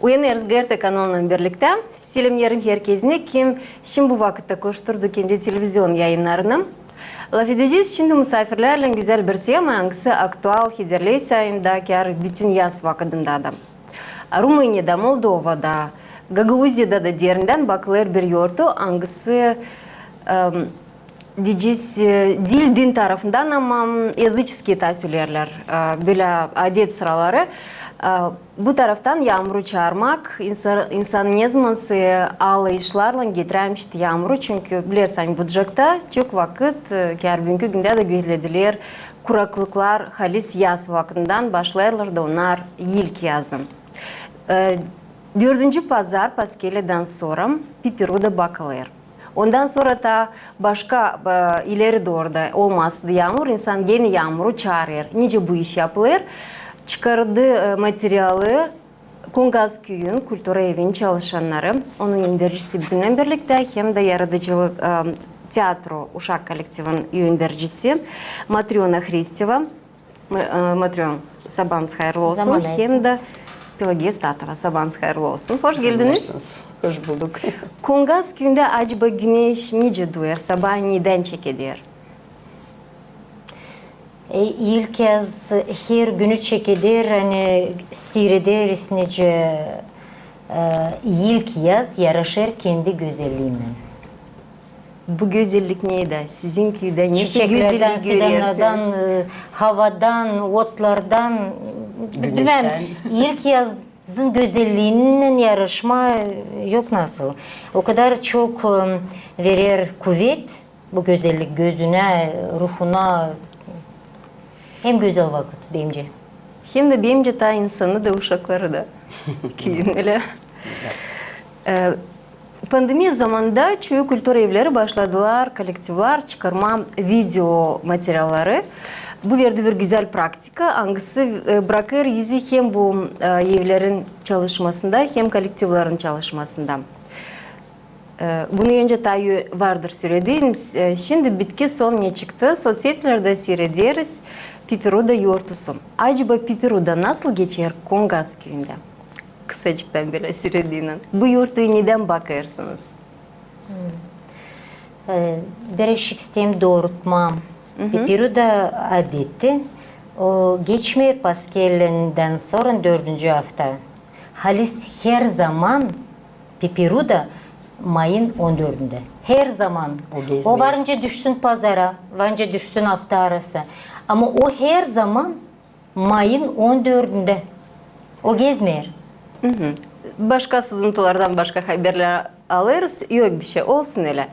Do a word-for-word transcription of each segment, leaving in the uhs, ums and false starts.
Uyanêrız GRT kanalınnan birliktä. Selämneerim herkeznä, kim şindi bu vakıtta koşturdu kendi televizion yayınnarını. Lafedecez şindi musaafirlärlän gözäl bir tema, angısı aktual, hederleysä, taa kär bütün yaz vakıdında da. Rumıniyada, Moldovada, Gagauziyada da derindän bakılêr bir yortu, angısı, em, deyecez, e, diil din tarafından, ama, em, yazıçeskiy taa söleerlär, e, bölä adet sıraları. E, bu taraftan yaamuru çaarmak, insa-, insan nezaman sä aalayışlarlan getirärmiş tä yaamuru, çünkü bilersin, ani Bucakta çok vakıt, e, kär büünkü gündä dä gözledilär kuraklıklar, halis yaz vakıdından başlêêrlar da onnar ilkyazın. E, dördüncü pazar paskeleden sora Pipiruda bakılêr. Ondan sora taa başka, e, ileri dooru da olmasa da yaamur, insan genä yaamuru çaarêr. Nicä bu iş yapılêr? Çıkardı, e, materialı Kongaz küüyün kultura evin çalışannarı, onun öndercisi bizimnän birliktä, hem dä yaradıcılık, e, teatro uşak kollektivin öndercisi Matröna Hristeva. Ma-, e, Matrön, sabaanız hayırlı olsun. Zaman hem dä Pelageya Statova, sabaanız hayırlı olsun. Hoş geldiniz. Hoş bulduk. Kongaz küüyündä acaba güneş nicä duuyêr, sabaa nedän çekeder? E, ilkyaz her günü çekeder, ani siirederiz nicä, e, ilkyaz yaraşêr kendi gözelliinnän. Bu gözellik neydä? Sizin küüdä neşä gözellik görersin? Çiçeklerdän, fidannardan, e, havadan, otlardan, bilmäm, ilkyazın gözelliinnän yaraşma, e, yok nasıl. O kadar çok, e, verer kuvet bu gözellik gözünä, ruhuna. Hem gözel vakıt, bencä. Hem dä, bencä, taa insanı da, uşakları da küüyün ölä. E, pandemiya zamanında çoyu kultura evleri başladılar, kollektivlär çıkarmaa video materialları. Bu verdi bir gözäl praktika, angısı, e, brakêr izi hem bu, e, evlerin çalışmasında, hem kollektivlerin çalışmasında. E, bunu öncä taa vardır sölediniz. E, şindi bitki son ne çıktı? Sotsetilerdä siirederiz Pipiruda yortusu. Acaba Pipiruda nasıl geçer Kongaz küüyündä? Kısacıktan bölä söylediinän. Bu yortuyu nedän bakêrsınız? E, birazcık isteerim doorutmaa. Pipiruda adeti, o geçmeer paskelindän sora dördüncü afta. Halis her zaman Pipiruda mayın on dördündä. Her zaman. O gezmeer. O var nicä düşsün pazara, var nicä düşsün afta arası. Ama o her zaman mayın on dördündä. O gezmeer. Başka sızıntılardan başka haberlär alêrız. Yok bişey, olsun ölä.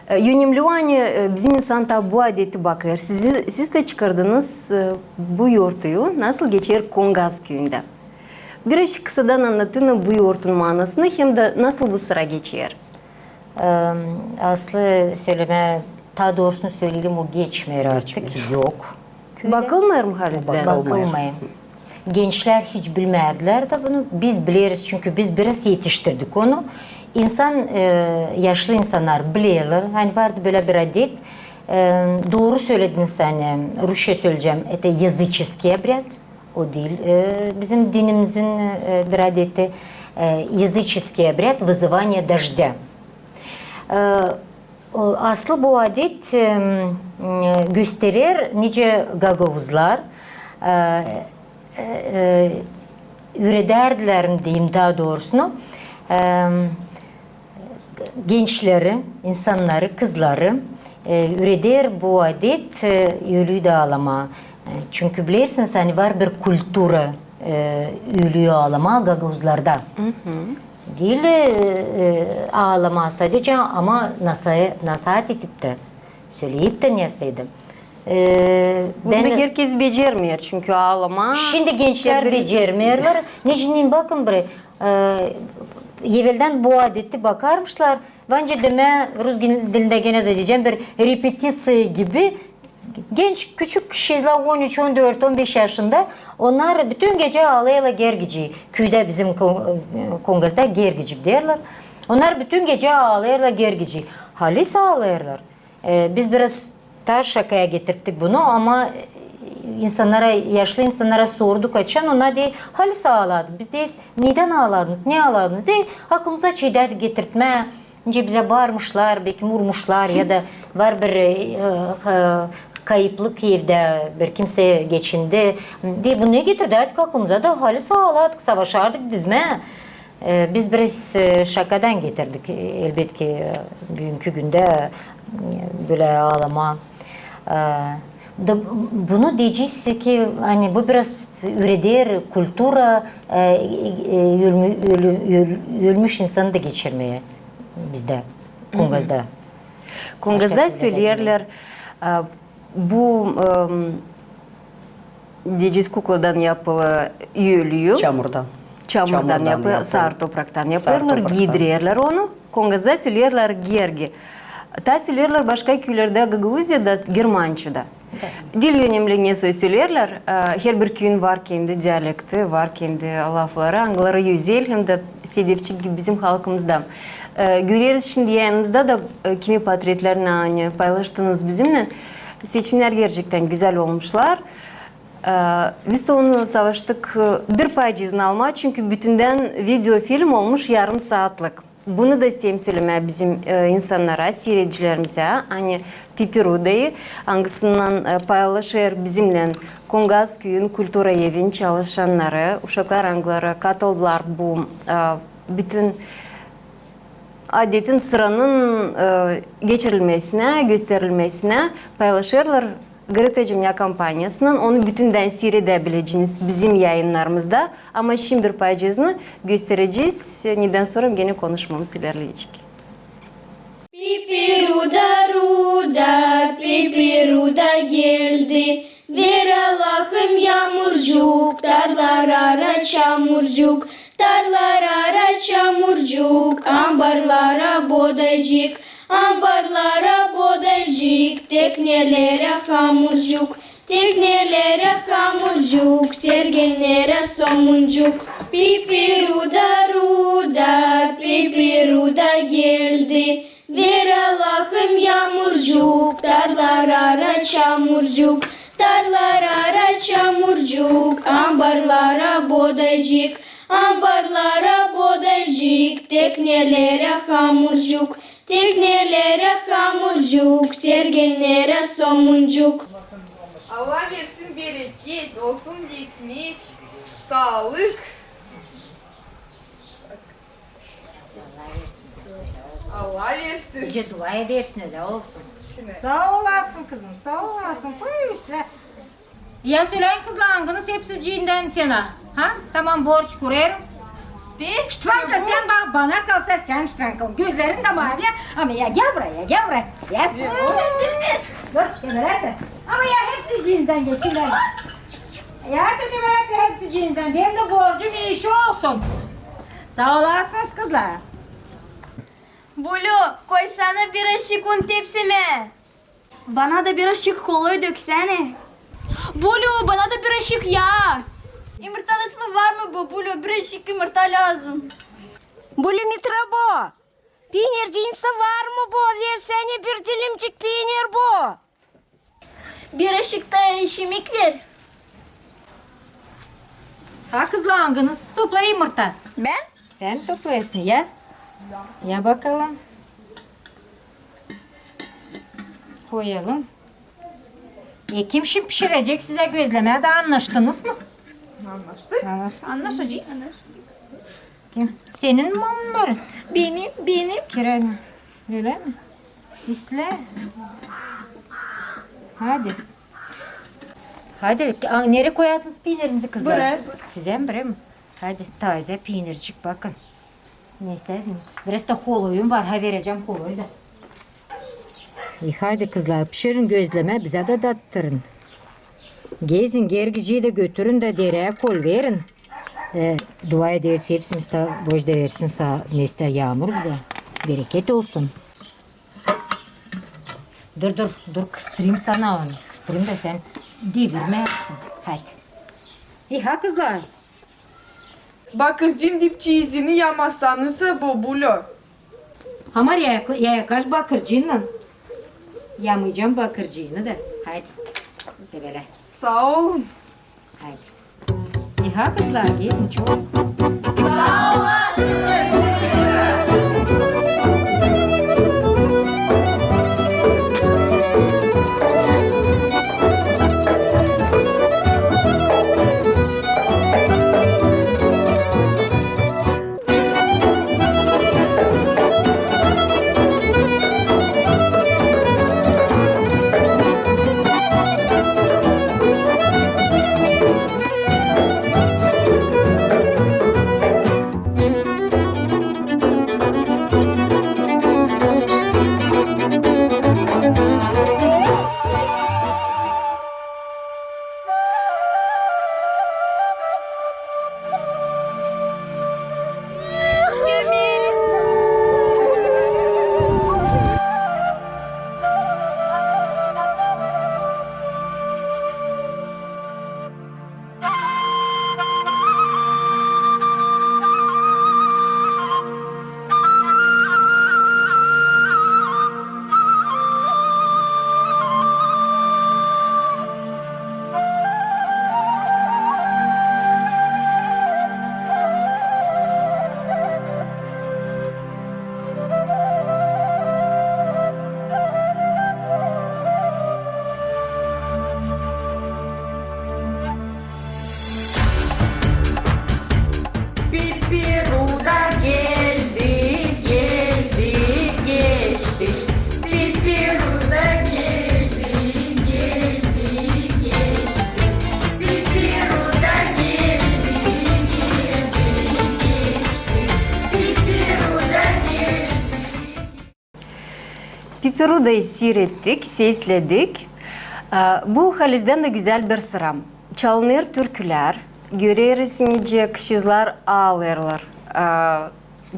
E, önemli, ani, e, bizim insan taa bu adeti bakêr. Siz, siz dä çıkardınız, e, bu yortuyu, nasıl geçer Kongaz küüyündä. Birazcık kısadan annadınız bu yortunun maanasını hem dä nasıl bu sıra geçer. Em, aslı sölemää, taa doorusunu söleyelim, o geçmeer artık, yok. Bakılmêêr mı halizdän? Bakılmêêr. Gençlär hiç bilmärdilär dä bunu. Biz bileriz, çünkü biz biraz etiştirdik onu. İnsan, e, yaşlı insannar bilerlär, ani vardı bölä bir adet. E, dooru sölediniz, ani rusça söleyecäm, это языческий обряд. O diil, e, bizim dinimizin, e, bir adeti, e, языческий обряд вызывания дождя. E, o, aslı bu adet, e, m, gösterer, nicä gagauzlar, e, e, e, üüredärdilär, deyim taa doorusunu, e, gençleri, insannarı, kızları, e, üüreder bu adet, e, ölüyü dä aalamaa. E, çünkü bilersiniz, ani var bir kultura, e, ölüyü aalamaa gagauzlarda. Diil, e, e, aalamaa sadecä, ama nasa-, nasaat edip tä, söleyip tä nesäydä. E, bunu herkez becermeer, çünkü aalamaa... Şindi gençlär becermeerlär. Neçin, bakın burayı, e, eveldän bu adeti bakarmışlar, var nicä demää, rus dilindä genä dä deyecäm, bir repetiţiya gibi. Genç, küçük kişilär, on üç, on dört, on beş yaşında, onnar bütün gecä aalêêrlar gergicii. Küüdä bizim Kon-, Kongazda gergicik deerlär. Onnar bütün gecä aalêêrlar gergicii. Halis aalêêrlar. E, biz biraz taa şakaya getirttik bunu, ama, e, İnsannara, yaşlı insannara sorduk açan, onnar deer, halis aaladıq. Biz deeriz, nedän aaladınız, ne aaladınız? Deer, aklımıza çeydä getirtmää. Nicä bizä baarmışlar, bekim urmuşlar, ya da var bir, e, e, kayıplık evdä, bir kimsey geçindi. Deer, bu ne getirdi? Dedik, aklımıza da halis aaladıq, savaşardıq dizmää. E, biz biraz, e, şakadan getirdik, e, elbetki, e, büünkü gündä, e, bölä aalamaa. E, da, bunu deyecez ki, ani bu biraz üüreder kultura, e, e, ölmü-, ölü-, öl-, ölmüş insanı da geçirmää bizdä, Kongazda. Kongazda söleerlär, e, bu, e, deyecez, kukladan yapılı ölüyü. Çamurdan. Çamurdan yapılı, sar topraktan yapılêr, giidirerlär onu. Kongazda söleerlär gergi. Ta söleerlär başka küülerdä Gagauziyada, Germançada. Diil önemli, ne söz söleerlär, e, herbir küüyün var kendi dialekti, var kendi lafları, angıları özel hem dä sedefçik gibi bizim halkımızda. E, göreriz şindi yanımızda da, e, kimi portretlerini, ani paylaştınız bizimnän. Seçimnär gerçektän gözäl olmuşlar. E, biz dä onu savaştık, e, bir paycıını almaa, çünkü bütündän videofilm olmuş yarım saatlık. Bunu da isteerim sölemää bizim, e, insannara, siiredicilerimizä, ani Pipirudayı, angısınnan, e, paylaşêr bizimnän Kongaz küüyün kultura evin çalışannarı, uşaklar, angıları katıldılar bu, e, bütün adetin, sıranın, e, geçirilmesinä, gösterilmesinä, paylaşêrlar Greta Cemya kompaniyasınnan, onu bütündän siiredäbileceniz bizim yayınnarımızda. Ama şindi bir paycıını gösterecez, nedän sora genä konuşmamız ilerleyecek. Pipiruda, ruda, Pipiruda geldi. Ver Allahım yaamurcuk, tarlalara çamurcuk, tarlalara çamurcuk, ambarlara bodacık, ambarlara bodacık, teknelerä hamurcuk, teknelerä hamurcuk, sergenlerä somuncuk. Pipiruda, ruda, Pipiruda geldi. Ver Allahım yaamurcuk, tarlalara çamurcuk, tarlalara çamurcuk, ambarlara bodacık, ambarlara bodacık, teknelerä hamurcuk, teknelerä hamurcuk, sergenlerä somuncuk. Allah versin bereket, olsun ekmek, saalık. Allah versin. Nicä dua edersin, ölä olsun. Saa olasın, kızım, saa olasın. Koy üstünä. Ya söläyin, kızlar, angınız hepsiciindän fena? Ha? Tamam, borç kurêrım. Ştvanka, sän bak, bana kalsa, sän Ştvanka. Gözlerin dä maavi, ama ya gel buraya, ya gel buraya. Gel. Dur, geberäsin. Ama ya hepsiciindän geçin. Ya dedim, hepsiciindän. Benim dä borcum işi olsun. Saa olasınız, kızlar. Bulü, koysana biraşık un tepsimä. Bana da biraşık kolay döksänä. Bulü, bana da biraşık yaa. İmırtalısız mı, var mı bu, Bulü? Biraşık imırta lääzım. Bulü, Mitrabo, piinirciin sa var mı bu? Versänä bir dilimcik piinir bu. Biraşık da şimik ver. Ha, kızlar, angınız topla imırta? Bän. Sän toplêêrsın, ya? Ya bakalım. Koyalım. E, kim şindi pişirecek sizä gözlemää, da annaştınız mı? Annaştık. Annaştık. Annaşacez. Kim? Senin mi onnar? Benim, benim. Kireni. Ölä mi? İslää. Hadi. Hadi, a, nereyi koyadınız piinirinizi, kızlar? Buraya. Sizä mi, buraya mı? Hadi, tazä piinircik, bakın. Ne istedin? Biraz da holoyum var, ha, verecäm holoyu da. E, hadi, kızlar, pişirin gözlemää, bizä dä dattırın. Gezin, gergiciyi dä götürün dä dereyä kol verin. E, dua ederiz hepsimiz, ta Božda versin saa, ne istää, yaamur bizä. Bereket olsun. Dur, dur, dur, kıstırayım sana onu. Kıstırayım da sän devirmeyäsin. Hadi. İi, ha, kızlar. Bakırcıın dipçiizini yamasanısa, bobulö. Hamar yayaka-, yayakaş bakırcıınnan. Yamayacam bakırcıını da. Hadi. Develä. Saa olun. Haydi. İi, kızlar, geçin çok. Pipiru da geldi, geldi, geçti. Pipiru da geldi, geldi, geçti. Pipiru da geldi, geldi, geçti. Pipiru da geldi. Pipirudayı siirettik, sesledik. E, bu halizdän dä gözäl bir sıra. Çalınêr türkülär, göreriz, nicä kızçaazlar aalêêrlar. E,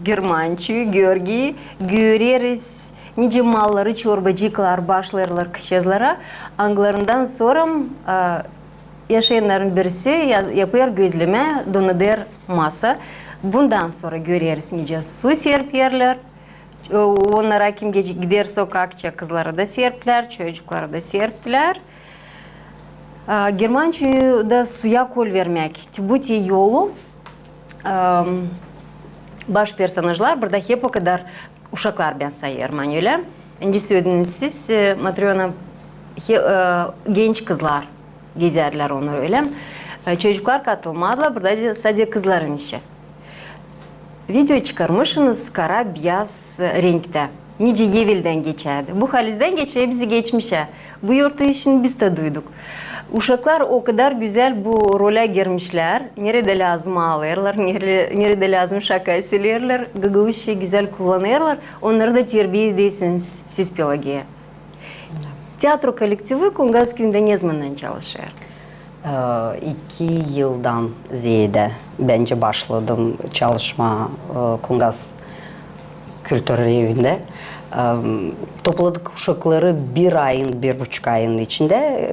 Germançayı, Görgiyi göreriz, nicä malları çorbacıklar başlêêrlar kızçaazlara, angılarından sora, e, yaşayannarın birisi ya-, yapêr gözlemä, donedêr masa. Bundan sora göreriz, nicä su serperlär. O-, onnara kim geç-, gider sokakça, kızları da serplär, çocukları da serplär. A, Germançayı da suya kol vermäk. Bu te yolu, am, baş personažlar burada hep o kadar uşaklar, bän sayêrım, ani ölä. Nicä sölediz siz, e, Matröna, he-, e, genç kızlar gezärlär onu, ölä. E, çocuklar katılmadılar, burada sade kızların işi. Video çıkarmışınız kara-biyaz renktä. Nicä eveldän geçärdi. Bu halizdän geçer bizi geçmişä. Bu yortu işini biz dä duyduk. Uşaklar o kadar gözäl bu rolä girmişlär. Neredä lääzım aalêêrlar, nere-, neredä lääzım şaka söleerlär. Gagauzça gözäl kullanêrlar. Onnarı da terbiä edersiniz siz, Pelagiya. Teatro kolektivi Kongaz küüyündä ne zamanan çalışêr? E, iki yıldan zeedä, bän başladım çalışmaa, e, Kongaz kültür evindä. E, topladık uşakları bir ayın, bir buçuk ayın içindä. E,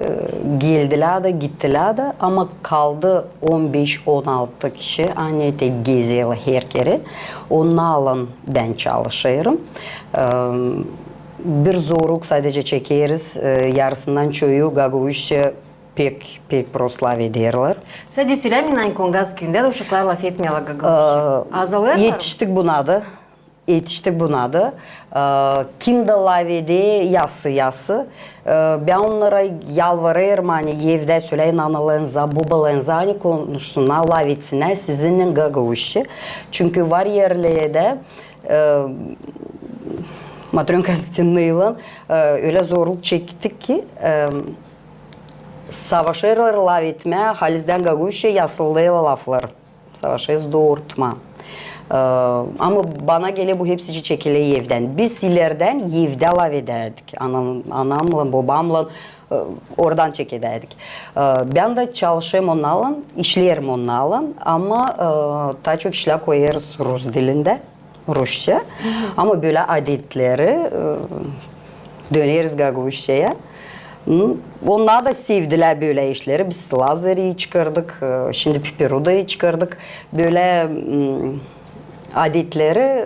geldilär dä, gittilär dä, ama kaldı on beş, on altı kişi, ani te gezelär her kerä. Onnarlan bän çalışêrım. E, Bir zorluk sadecä çekeriz, e, yarısından çoyu gagauzça pek, pek prost lafederlär. Sade sölämeyin, ani Kongaz küüyündä dä uşaklar lafetmeerlär gagauzça. E, azalêrlar. Etiştik buna da. Etiştik buna da. E, kim dä lafeder yası-yası. E, bän onnara yalvarêrım, ani evdä söläyin analarınıza, bobalarınıza, ani konuşsunnar, lafetsinnär sizinnän gagauzça. Çünkü var erlerdä, E, Matröna Konstantinovnaylan, e, ölä zorluk çektik ki, e, savaşêrlar lafetmää halizdän gagauzça, yazılı dä laflar. Savaşêrız doorutmaa. E, ama bana geler, bu hepsicii çekiler evdän. Biz ilerdän evdä lafedärdik. Anam, anamlan, bobamlan, e, oradan çekedärdik. E, bän dä çalışêrım onnarlan, işleerim onnarlan, ama, e, taa çok işlär koyêrız rus dilindä, rusça. Ama bölä adetleri, e, döneriz gagauzçaya. Hı, onnar da sevdilär bölä işleri. Biz Lazeri çıkardık, e, şindi Pipirudayı çıkardık. Bölä, m, adetleri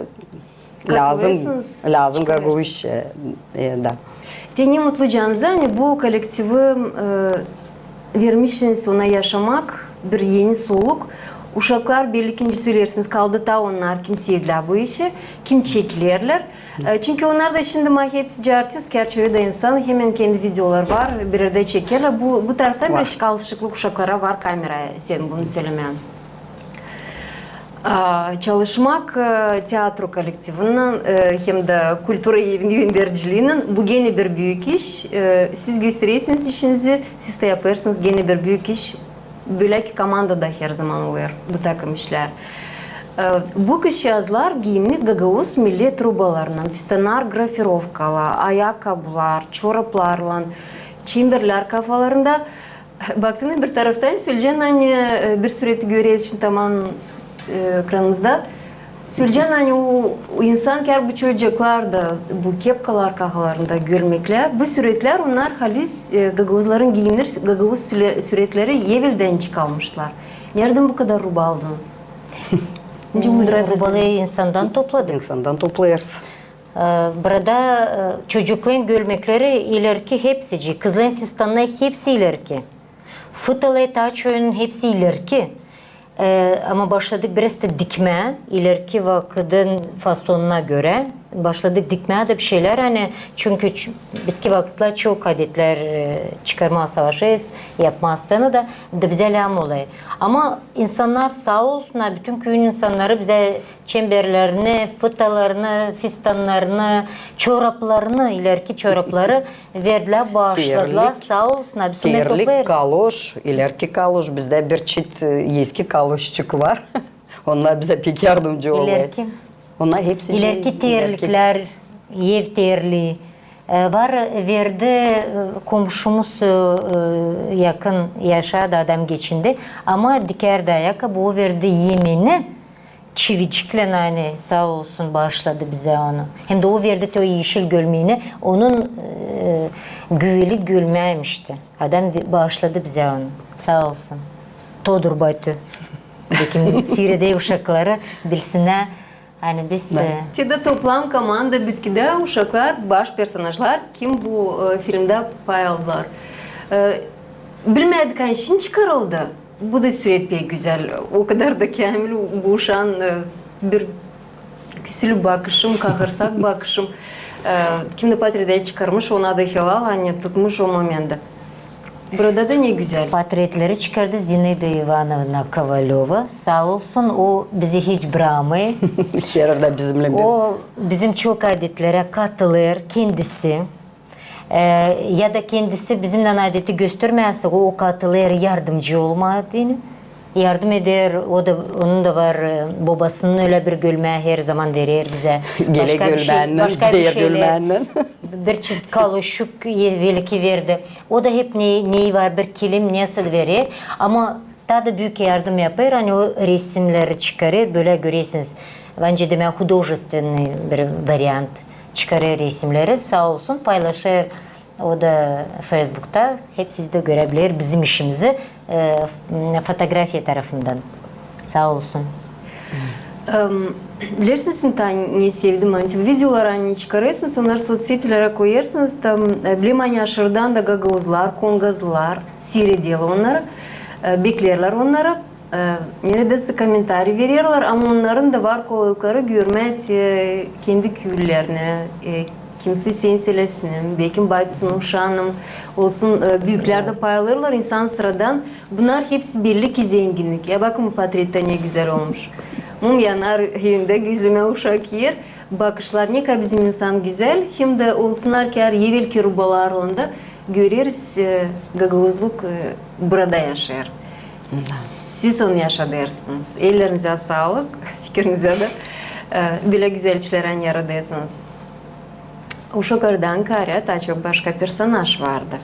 lääzım, lääzım gagauzça, e, da. Te ne mutlu canıza, ani bu kolektivi, e, Vermişsiniz ona yaşamak, bir eni soluk. Uşaklar, belli ki, nicä söleersiniz, kaldı taa onnar, kim sevdilär bu işi, kim çekilerlär. E, çünkü onnar da şindi, ma, hepsicii artist, kerçi, o da insan, hemen kendi videoları var, bir erdä çekerlär. Bu, bu taraftan bir alışıklık uşaklara var kameraya, senin bunu sölemän. A, çalışmak, e, teatro kolektivinnän, e, hem dä kultura evini önderciliinän, bu genä bir büük iş. E, siz gösterersiniz işinizi, siz dä yapêrsınız genä bir büük iş. Bölä ki komandada herzaman olêr bu takım işlär. E, bu kızçaazlar giimni gagauz milli trubalarınnan, fistannar grafirovkalı, ayakkabular, çoraplarlan, çemberlär kafalarında. Baktın, bir taraftan söleyecän, ani, e, bir süreti görersin taman, e, ekranımızda. Söleyecän, ani o, o insan, kär bu çocuklar da, bu kepkalar kafalarında, gölmeklär, bu süretlär, onnar halis, e, gagauzların giimleri, gagauz süre-, süretleri eveldän çıkarılmışlar. Neredän bu kadar ruba aldınız? Nicä uydurabildiniz? Rubaları insandan topladık. İnsandan toplêêrız. E, burada, e, çocukların gölmekleri ilerki hepsicii, kızların fistannarı hepsi ilerki. Fıtaları taa çoyunun hepsi ilerki. E, ama başladık biraz da dikmää, ilerki vakıdın fasonuna görä. Başladık dikmää dä bir şeylär, ani, çünkü ç-, bitki vakıtlar çok adetlär, e, çıkarmaa savaşêrız, yapmaa sţenada, da bizä lääzım olêr. Ama insannar saa olsunnar, bütün küüyün insannarı bizä çemberlerini, fıtalarını, fistannarını, çoraplarını, ilerki çorapları verdilär, baaşladılar, saa olsunnar, biz onları toplêêrız. Terlik, kaloş, ilerki kaloş, bizdä bir çeşit, e, eski kaloşçuk var. Onnar bizä pek yardımcı olêr. İlerki. Onnar hepsi şey, ilerki terliklär, ev terlii. E, var, verdi, e, komşumuz, e, e, yakın yaşêêrdı, adam geçindi. Ama dikärdi ayakabu, o verdi emini, çiviciklän, ani, saa olsun, baaşladı bizä onu. Hem dä o verdi te o eşil gölmeeni, onun, e, güveli gölmää imişti. Adam ve-, baaşladı bizä onu. Saa olsun. Todur Batü. Bekim siireder uşakları bilsinnär, ani biz, e, te dä toplam komanda bitkidä uşaklar, baş personažlar, kim bu, e, filmdä pay aldılar. E, bilmädik, ani şindi çıkarıldı. Bu da süret pek gözäl. O kadar da käämil, bu uşaan, e, bir küsülü bakışım, kahırsak bakışım. E, kim dä portretleri çıkarmış, ona da helal, ani tutmuş o momentä. Burada da ne gözäl. Portretleri çıkardı Zinaida İvanovna Kovalöva. Saa olsun, o bizi hiç brakmêêr. Her erdä bizimnän. O bizim çok adetlerä katılêr kendisi. E, ya da kendisi bizimnän adeti göstermeyärsä, o katılêr yardımcı olmaa deyni. Yardım eder, o da, onun da var, e, bobasının ölä bir gölmää her zaman verer bizä. Başka bir şey, başka bir şeylär. Bir çeşit kaloşuk, e, belki verdi. O da hep ne, neyi var, bir kilim, nesoy verer. Ama taa da büük yardım yapêr, ani o resimneri çıkarêr, bölä görersiniz. Bence, demäk, художественный bir variant çıkarêr resimneri, saa olsun, paylaşêr o da Facebookta, hep siz dä görebiler bizim işimizi, e, f-, fotografiya tarafından. Saa olsun. Em, bilersiniz, ne sevdim, ani videoları, ani çıkarêrsınız, onnarı soţsetilärä koyêrsınız, tam, e, bilerim, ani aşırıdan da gagauzlar, kongazlılar siireder onnarı, e, beklerlär onnarı, e, neredäsä komentariy vererlär, ama onnarın da var kolaylılıkları görmää, e, kendi küülerini, e, kimsey seni sölesin, bekim bacısının uşaanın olsun, e, büüklär dä pay alêrlar, insan sıradan. Bunnar hepsi belli ki zenginnik. Ya bakın, bu portret dä ne gözäl olmuş. Mum yanar evindä, gözlemää uşak ier. Bakışlar, ne kadar bizim insan gözäl. Hem dä olsunnar ki, evelki rubalarında göreriz, e, gagauzluk, e, burada yaşêêr. Siz onu yaşadêrsınız. Ellerinizä saalık, fikirinizä dä. E, bölä gözäl işlär yaradêrsınız. Uşaklardan kaarä taa çok başka personaž vardı.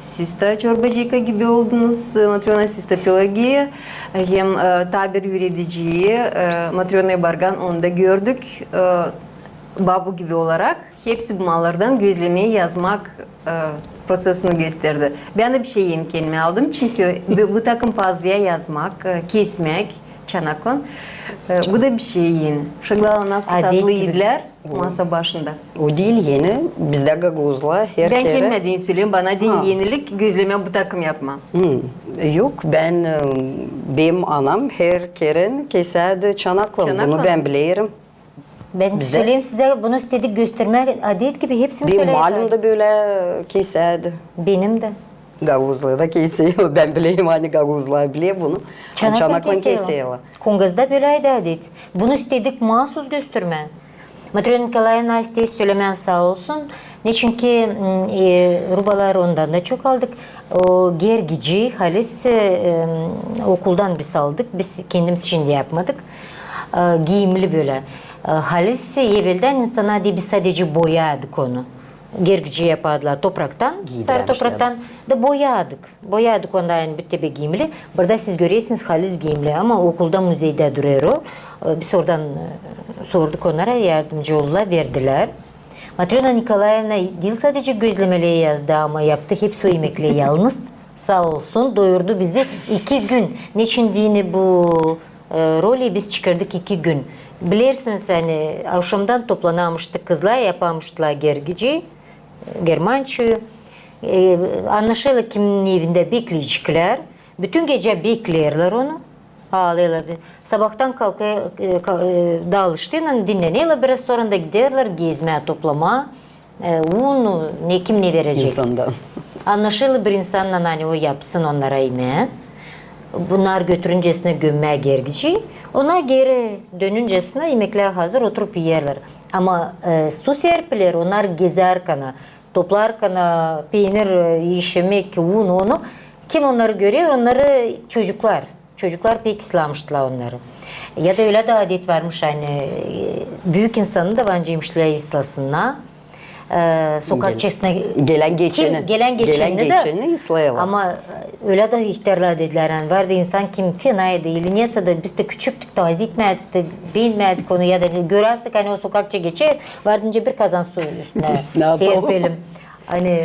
Siz taa çorbacıyka gibi oldunuz, e, Matröna, siz taa Pelagiya, hem, e, taa bir üürediciyi, e, Matröna Bargan, onu da gördük, e, babu gibi olarak. Hepsi bu mallardan gözlemää, yazmak, e, proţesini gösterdi. Bän dä bir şey eni kendimä aldım, çünkü bu, bu takım pazıya yazmak, e, kesmäk, Çanaklan. E, bu da bir şey eni. Uşaklar nasıl tatlı iidilär masa başında. O diil eni. Bizdä gagauzlar her kerä. Bän kendim deyni söleerim, bana deyni enilik, gözlemä bu takım yapmaa. Yok, bän, e, benim anam her kerä kesärdi çanaklan. Bunu bän bilerim. Bän söleerim sizä, bunu istedik göstermää, adet gibi hepsini söleerlär. Benim malum da bölä kesärdi. Benim dä. Gagauzlar da keserlär. Bän bilerim, ani gagauzlar biler bunu. Çanaklan keserlär. Kongazda böläydi adet. Bunu istedik maasuz göstermää. Matröna Nikolaevna isteer sölemää, saa olsun. Neçinki, m, e, rubalar ondan da çok aldık. O gergici, halis, e, m, okuldan biz aldık. Biz kendimiz şindi yapmadık. E, giimli bölä. E, halis eveldän insana deyni biz sadecä boyardık onu. Gergici yapardılar topraktan, sarı topraktan da boyardık. Boyardık onu da, ani büt te bir giimli. Burada siz görersiniz, halis giimli, ama okulda, muzeydä durêr o. E, biz oradan, e, sorduk onnara, yardımcı oldular, verdilär. Matröna Nikolaevna diil sadecä gözlemeleri yazdı, ama yaptı hepsi o imekleri yalnız. Saa olsun, doyurdu bizi iki gün. Neçin deyni bu e, roli biz çıkardık iki gün. Bilersiniz, ani avşamdan toplanammıştık, kızlar yapamıştılar gergici, e, germançoyu. E, annaşêrlar, kimin evindä bekleyeceklär. Bütün gecä bekleerlär onu. Aalêêrlar. Sabaadan kalkêr, e, ka-, e, daalıştıynan dinnenerlär biraz, sora da giderlär gezmää, toplamaa. E, un, ne kim ne verecek. İnsandan. Annaşêrlar bir insannan, ani o yapsın onnara imeyi. Bunnar götürüncesinä gömmää gergici. Onnar geeri dönüncesinä imeklär hazır, oturup iyerlär. Ama, e, su serpiler, onnar gezärkana, toplarkana, peenir, e, işemek, un, onu. Kim onnarı görer, onnarı çocuklar. Çocuklar pek isläämişlär onnarı. Ya da ölä dä adet varmış, ani, e, büük insanı da var nicä imişlär islasınnar. E, sokakçasına gelän geçeni. Kim gelän geçeni dä islêêrlar. Ama, e, ölä dä ihtärlar dedilär, ani vardı insan, kim fenaydı, ili nesä dä, biz dä küçüktük, tazii etmädik dä, beenmädik onu, ya da görärsek, ani o sokakça geçer, vardı nicä bir kazan su üstünä serpelim. Ani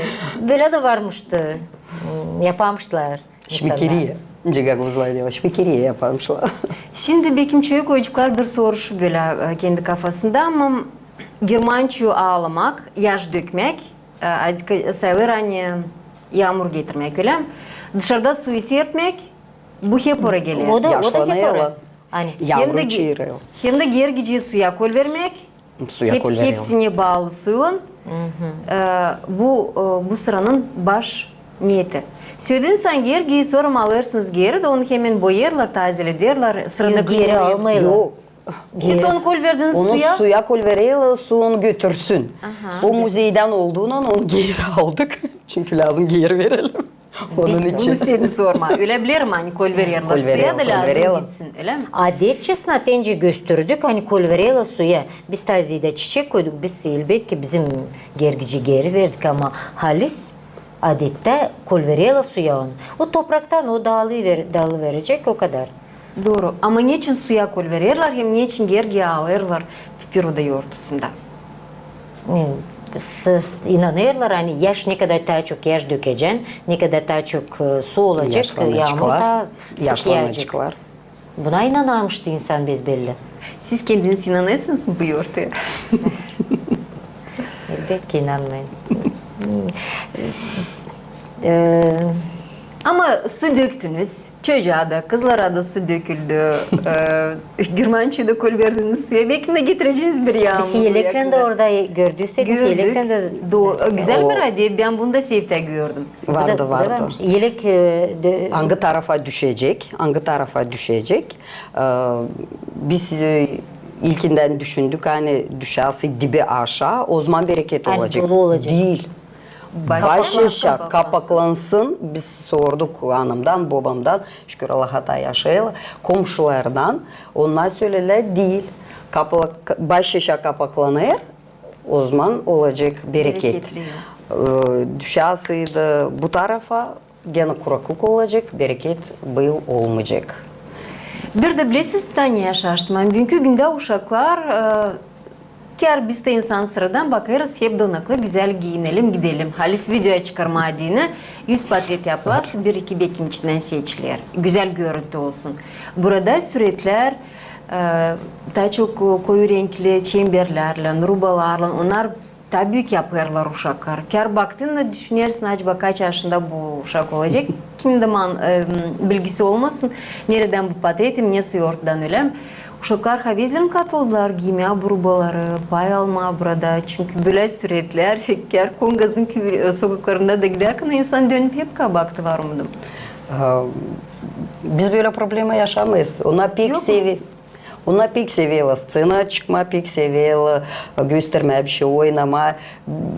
bölä dä varmıştı, m, yapamışlar. Şmekeriya. Nicä gagauzlar deer, şmekeriya yaparmışlar. Şindi bekim çoyu koyucuklar bir soruş bölä, e, kendi kafasında, ama germançoyu aalamak, yaş dökmäk, e, adet sayılêr, ani yaamur getirmäk, ölä mi? Dışarda suyu serpmäk, bu hep ora geler. O da, o da hep ora. Yaşlanêrlar. Hem dä gergiciyi suya kolvermäk, hepsinä baalı suylan. E, bu, e, bu sıranın baş neeti. Sölediniz, ani gergiyi sora alêrsınız geeri dä onu hemen boyêrlar, tazelederlär, sıradakı geeri almêêrlar. Yok. Siz onu kolverdiniz suya? Onu suya kolvererlär, su onu götürsün. O muzeydän olduundan onu geeri aldık. Çünkü lääzım geeri verelim. Onun için. Biz bunu istedim sormaa. Ölä bilerim, ani kolvererlär suya da lääzım gitsin, ölä mi? Adetçasinä te nicä gösterdik, ani kolvererlär suya. Biz tazeedä çiçek koyduk, biz, elbetki, bizim gergici geeri verdik, ama halis adettää kolvererlär suya onu. O topraktan o daalıver-, daalıverecek, o kadar. Dooru. Ama neçin suya kolvererlär hem neçin gergiyi alêrlar Pipiruda yortusunda? E, s-, s-, inanêrlar, ani yaş, ne kadar taa çok yaş dökecän, ne kadar taa çok, e, su olacek, e, yaamur taa sık yaacek. Buna inanarmış insan, bezi belli. Siz kendiniz inanêrsınız mı bu yortuya? Elbetki inanêrım. E, ama su döktünüz. Çocaa da, kızlara da su döküldü. E, germançoyu da kolverdiniz suya. Bekim dä getireceniz bir yaamur. Biz eleklän dä orada gördüyseniz, eleklän dä. Gördük. Gözäl bir adet. Bän bunu da Seyftää gördüm. Vardı, vardı. Elek, e, dö- angı tarafa düşecek, angı tarafa düşecek. E, biz, e, ilkindän düşündük, ani düşärsä dibi aşaa, ozaman bereket olacek. Ani dolu olacek. Diil. Baş aşaa kapaklansın. Biz sorduk anamdan, bobamdan, şükür Allaha, taa yaşêêrlar, komşulardan. Onnar sölelär, diil. Kapla-, baş aşaa kapaklanêr, ozaman olacek bereket. Bereketli. E, düşärseydi bu tarafa, genä kuraklık olacek, bereket bu yıl olmayacek. Bir dä bilesiz, bir dä ne şaştım. Ani büünkü gündä uşaklar, e, Kär biz dä insan sıradan bakêrız, hep donaklı, gözäl giinelim, gidelim. Halis videoya çıkarmaa deyni, üz patret yapılar, bir-iki bekim içindän seçiler. Gözäl görüntü olsun. Burada süretlär, e, taa çok koyu renkli çemberlärlän, rubalarlan, onnar taa büük yapêrlar uşaklar. Kär baktın da düşünersin, acaba kaç yaşında bu uşak olacek? Kimdä man, e, bilgisi olmasın, neredän bu patretim, ne sorttan ölä. Uşaklar havezlän katıldılar giymää bu rubaları, pay almaa burada. Çünkü bölä süretlär, kär Kongazın kü-, sokaklarında da gidärkän insan dönüp hep baktı, var umudum. E, biz bölä problema yaşamêêrız. Ona pek sevi-, ona pek severlär sţenaya çıkmaa, pek severlär göstermää bişey, oynamaa.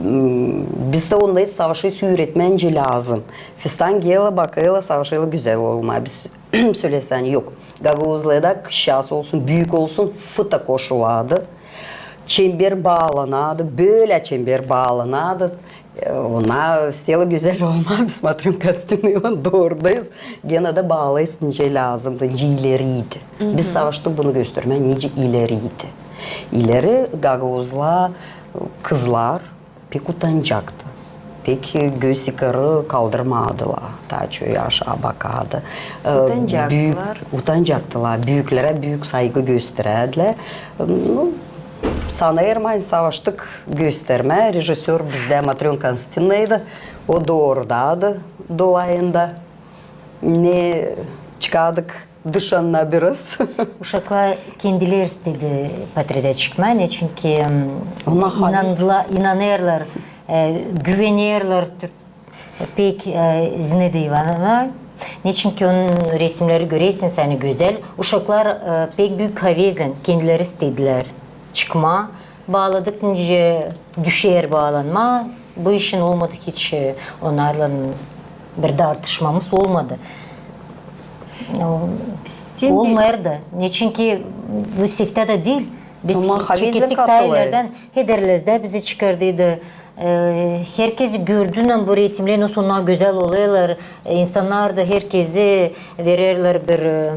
M, biz dä onnarı savaşêrız üüretmää nicä lääzım. Fistan geler, bakêrlar, savaşêrlar gözäl olmaa. Biz sölesän, yok. Gagauzlarda şaas olsun, büük olsun, fıta koşuladı. Çember baalanadı, bölä çember baalanadı. E, ona isteerlär gözäl olmaa, biz Matrön Konstantinaylan doorudayız. Genä dä baalêêrız nicä lääzımdı, nicä ileriydi. Biz savaştık bunu göstermää, nicä ileriydi. İleri gagauzlar, kızlar, pek utancaktı. Pek göz yukarı kaldırmadılar. Taa çoyu aşaa bakardı. E, büük, utancaktılar. Büüklerä büük saygı gösterärdilär. Nu, sanêrım, ani savaştık göstermää. Rejissör bizdä Matrön Konstantinaydı. O doorudadı dolayında. Ne çıkardık dışına biraz. Uşaklar kendileri istedi patredä çıkmaa, neçinki, m, inandıla-, inanêrlar, e, güvenerlär, pek, e, Zinedä İvanovnaya. Neçinki onun resimneri görersiniz, ani gözäl. Uşaklar, e, pek büük havezlän kendileri istedilär çıkmaa. Baaladık, nicä düşer baalanmaa. Bu işin olmadı hiç, e, onnarlan bir dartışmamız olmadı. O, olmêêrdı. Neçinki bu seftää dä diil. Biz çekettik taa ileridän, Hederlezdä bizi çıkardıydı. E, herkezi gördüynän bu resimnär, nasıl onnar gözäl olêrlar. E, insannar da herkezi vererlär bir, e,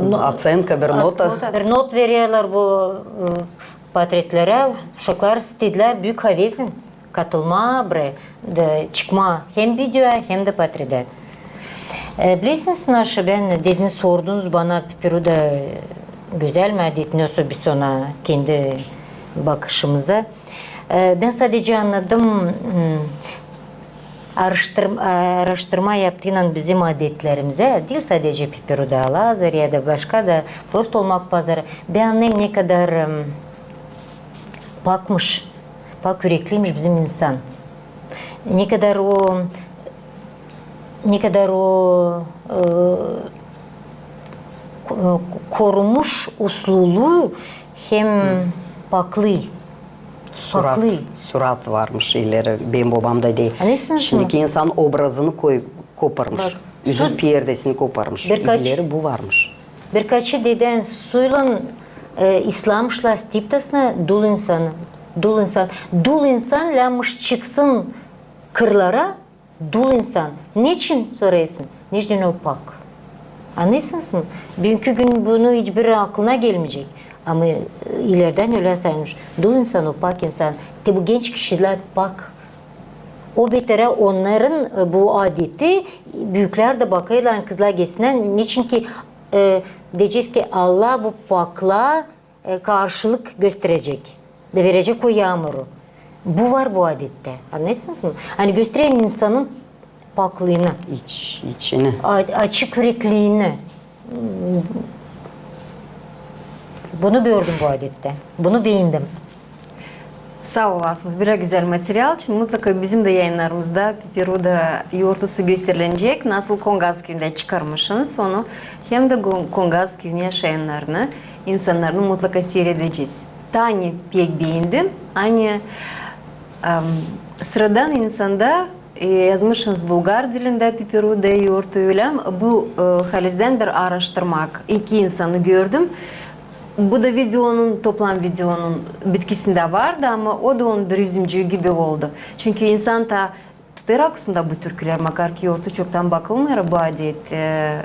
m, otsenka, bir nota. Bir not vererlär bu, e, patretlerä. Uşaklar istedilär büük havezlän katılmaa buraya, da çıkmaa hem videoya, hem dä patredä. E, bilersiniz, Naşa, bän, dediniz, sordunuz bana, Pipiruda, e, gözäl mi adet, nasıl biz ona kendi bakışımıza. E, bän sadecä annadım, m, aaraştırma yaptıynan bizim adetlerimizä, diil sadecä Pipiruda, Alazar ya da başka da, prosto olmak pazarı. Bän annêêrım, ne kadar, m, pakmış, pak ürekliymiş bizim insan. Ne kadar o, ne kadar o, e, ko-, korumuş usluluu hem paklıı. Surat, surat varmış ileri. Benim bobam da deer. Şindiki insan obrazını koy-, koparmış. Üzün perdesini koparmış. İleri bu varmış. Birkaçı dedän suylan, e, islamışlar stiptasına dul insanı. Dul insan. Dul insan lääzmış çıksın kırlara, dul insan. Neçin, sorêrsın? Neçin o pak. Annêêrsınız mı? Büünkü gün bunu hiçbir aklına gelmeyecek. Ama, e, ileridän ölä sayılmış. Dul insan o pak insan. Te bu genç kişilär pak. O beterä onnarın, e, bu adeti, büüklär dä bakêrlar, ani kızlar getsinnär, neçinki, e, deyecez ki, Allah bu paklaa, e, karşılık gösterecek, da verecek o yaamuru. Bu var bu adettä, annêêrsınız mı? Ani gösterer insanın paklıını. İç, içini. A-, açık ürekliliini. Bunu gördüm bu adettä. Bunu beendim. Saa olasınız bölä gözäl material için. Mutlaka bizim dä yayınnarımızda Pipiruda yortusu gösterilecek. Nasıl Kongaz küüyündä çıkarmışsınız onu, hem dä Kon-, Kongaz küüyünü yaşayannarını, insannarını mutlaka siiredecez. Taa ne pek beendim, ani, em, sıradan insanda E, yazmışsınız bulgar dilindä Pipiruda yortu, ölä mi? Bu, e, halizdän bir aaraştırmak. İki insanı gördüm. Bu da videonun, toplam videonun bitkisindä vardı, ama o da onun bir üzümcüü gibi oldu. Çünkü insan taa tutêr aklısında bu türkülär, makar ki yortu çoktan bakılmêêr bu adet, e,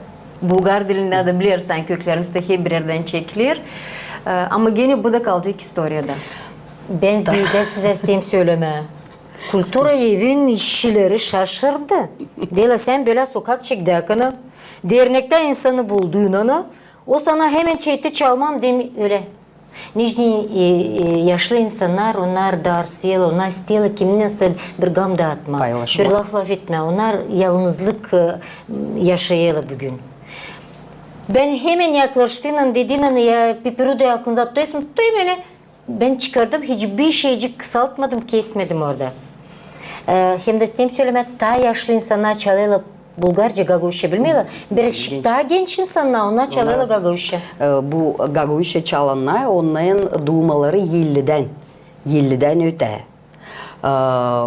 Bulgar dilindä dä bilersin, köklerimiz dä hep bir erdän çekiler. E, ama genä bu da kalacek istoriyada. Bän zerä sizä isteerim sölemää. Kultura evin işçileri şaşırdı. Deyler, sän bölä sokak çektäkana, dernektä insanı bulduynana, o sana hemen çekti çalmaa, deer ölä. Neçin, e, e, yaşlı insannar, onnar darıseer, onnar isteerlär kimnensä bir gam daatmaa, bir laf lafetmää. Onnar yalnızlık, e, yaşêêrlar büün. Bän hemen yaklaştıynan, dediynän, ya, Pipiruda aklınıza tutêrsınız, tutêrım ölä. Bän çıkardım, hiçbir şeycik kısaltmadım, kesmedim orada. E, hem dä isteerim sölemää, taa yaşlı insannar çalêrlar bulgarca, gagauzça bilmeerlär. Bir taa genç insannar, onnar çalêrlar gagauzça. E, bu gagauzça çalannar, onnarın duumaları ellidän, ellidän ötää. E,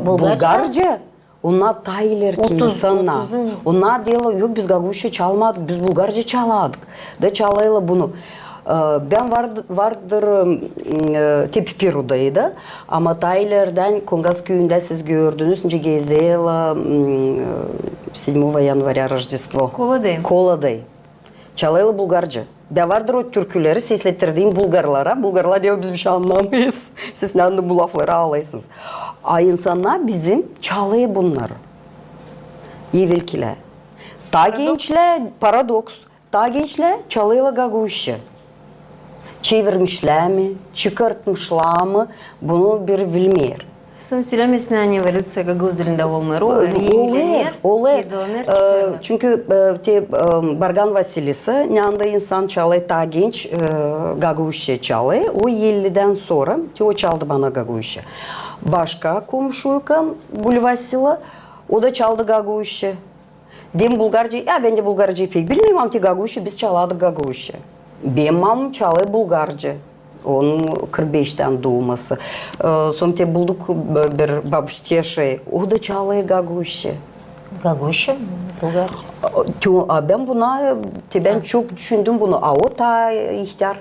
bulgarca, onnar taa ilerki insannar. Onnar deerlär, yok, biz gagauzça çalmadık, biz bulgarca çaladık. Da çalêrlar bunu. E, bän vardı, vardır, e, te Pipirudayı da, ama taa ilerdän Kongaz küüyündä siz gördünüz, nicä gezeerlär, m, e, седьмого января Рождество. Kola dayı. Kola dayı. Çalêrlar bulgarca. Bän vardır o türküleri seslettirdiim bulgarlara. Bulgarlar deer, biz bir şey annamêêrız. Siz ne bu lafları alêrsınız? A insannar bizim çalêr bunnarı. Evelkilär. Taa gençlär, paradoks. Taa gençlär çalêrlar gagauzça. Çevirmişlär mi, çıkartmışlar mı, bunu biri bilmeer. Sän sölämesin, ani evolüţiya gagauz dilindä olêr. Olêr, olêr. Çünkü, e, te, e, Bargan Vasilisa, ne anda insan çalêr taa genç, e, gagauzça çalêr, o ellidän sora, te o çaldı bana gagauzça. Başka komşuykam, Bulvasila, o da çaldı gagauzça. Deerim bulgarca, ya, bän dä bulgarca pek bilmeerim, ama te gagauzça, biz çaladık gagauzça. Benim mamam çalêr bulgarca. Onun kırk beştän duuması. E, sora te bulduk bir, bir babuşteşi, o da çalêr gagauzça. Gagauzça mı? Bulgarca. A, te, a bän buna, te bän çok düşündüm bunu. A o taa ihtär.